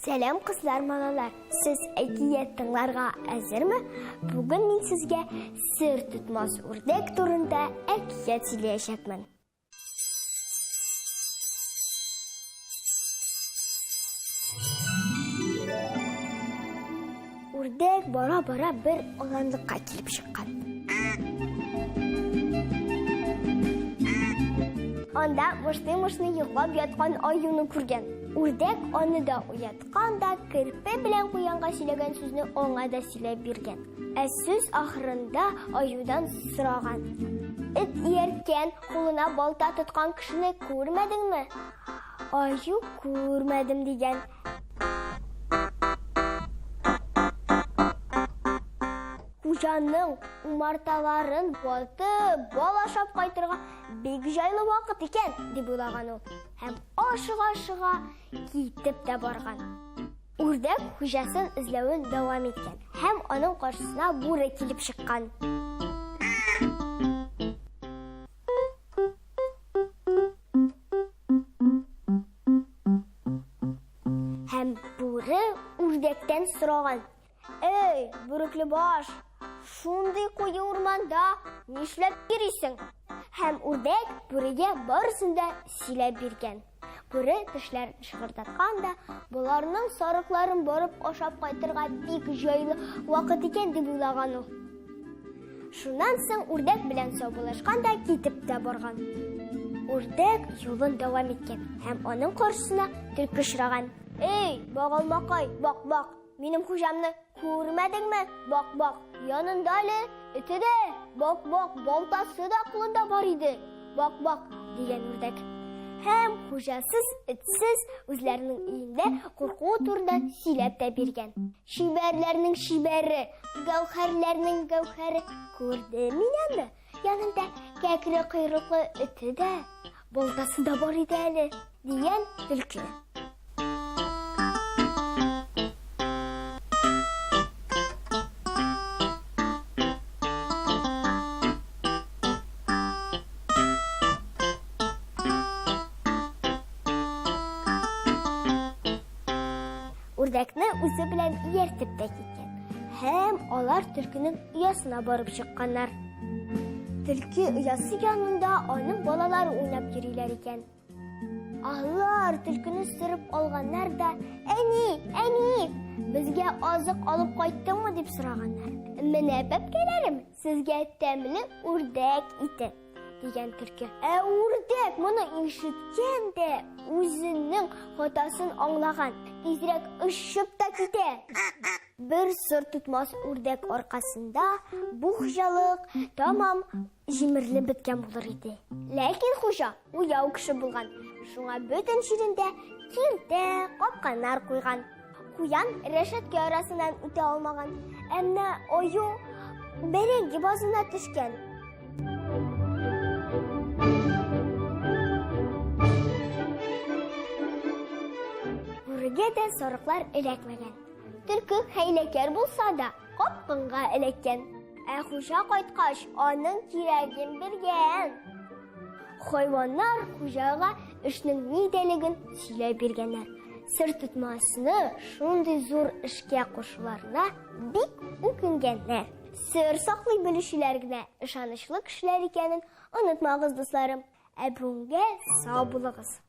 Сәлам, кызлар, малалар! Сез әкият тыңларга әзерме? Бүген мин сезгә сер тотмас үрдәк турында әкият сөйләячәкмен. Үрдәк бара-бара бер аланлыкка килеп чыккан. Анда мышный-мышный йоклап яткан аюны күргән. Үрдәк аны да уяткан да, керпе белән куянга сөйләгән сүзне аңа да сөйләп биргән. Ә сүз ахырында аюдан сораган. Эт иярткән, кулына балта тоткан кешене күрмәдеңме? Аю күрмәдем дигән. Хуҗаның умарталарын батып, бал ашап кайтырга бик җайлы вакыт икән, дип уйлаган ул. Һәм ашыга-ашыга китеп тә барган. Үрдәк хуҗасын эзләвен дәвам иткән һәм аның каршысына бүре килеп чыккан. Һәм бүре үрдәктән сораган. Эй, бүрекле баш, шундый куе урманда нишләп йөрисең? Һәм үрдәк бүрегә барысын да сөйләп биргән. Бүре тешләрен шыгырдаткан да, боларның сарыкларын барып ашап кайтырга бик җайлы вакыт икән дип уйлаган ул. Шуннан соң үрдәк белән саубуллашкан да китеп тә барган. Үрдәк юлын дәвам иткән һәм аның каршысына төлке очраган. Эй, багалмакай, бак-бак, минем хуҗамны күрмәдеңме? Бак-бак, янында әле эте дә, бак-бак, балтасы да кулында бар иде. Бак-бак, дигән үрдәк. Һәм хуҗасыз, этсез үзләренең өендә куркуы турында сөйләп тә биргән. Чибәрләрнең чибәре, гәүһәрләрнең гәүһәре күрде мин аны. Янында кәкре койрыклы эте дә, балтасы да бар иде әле, дигән төлке. Үрдәкне үзе белән ияртеп тә киткән. Һәм алар төлкенең оясына барып чыкканнар. Төлке оясы янында аның балалары уйнап йөриләр икән. Алар төлкене сөреп алганнар да, "Әни, әни, безгә азык алып кайттыңмы?" дип сораганнар. Менә бәбкәләрем, сезгә тәмле үрдәк ите. Дигән төлке. Ә үрдәк моны ишеткән дә үзенең хатасын аңлаган. Тизрәк очып та китә. Бер сыр тотмас үрдәк аркасында бу хуҗалык тамам җимерелеп беткән булыр иде. Ләкин хуҗа уяу кеше булган. Шуңа бөтен җирендә киртә, капканнар куйган. Куян рәшәткә арасыннан үтә алмаган. Ә менә аю бәрәңге базына төшкән. Бүрегә дә сарыклар эләкмәгән. Төлке хәйләкәр булса да, капкынга эләккән. Ә хуҗа кайткач, аның кирәген биргән. Хайваннар хуҗага эшнең нидәлеген сөйләп биргәннәр. Сер тотмасны шундый зур эшкә кушуларына бик үкенгәннәр. Сер саклый белүчеләр генә ышанычлы кешеләр икәнен онытмагыз, дусларым. Ә бүгенгә сау булыгыз.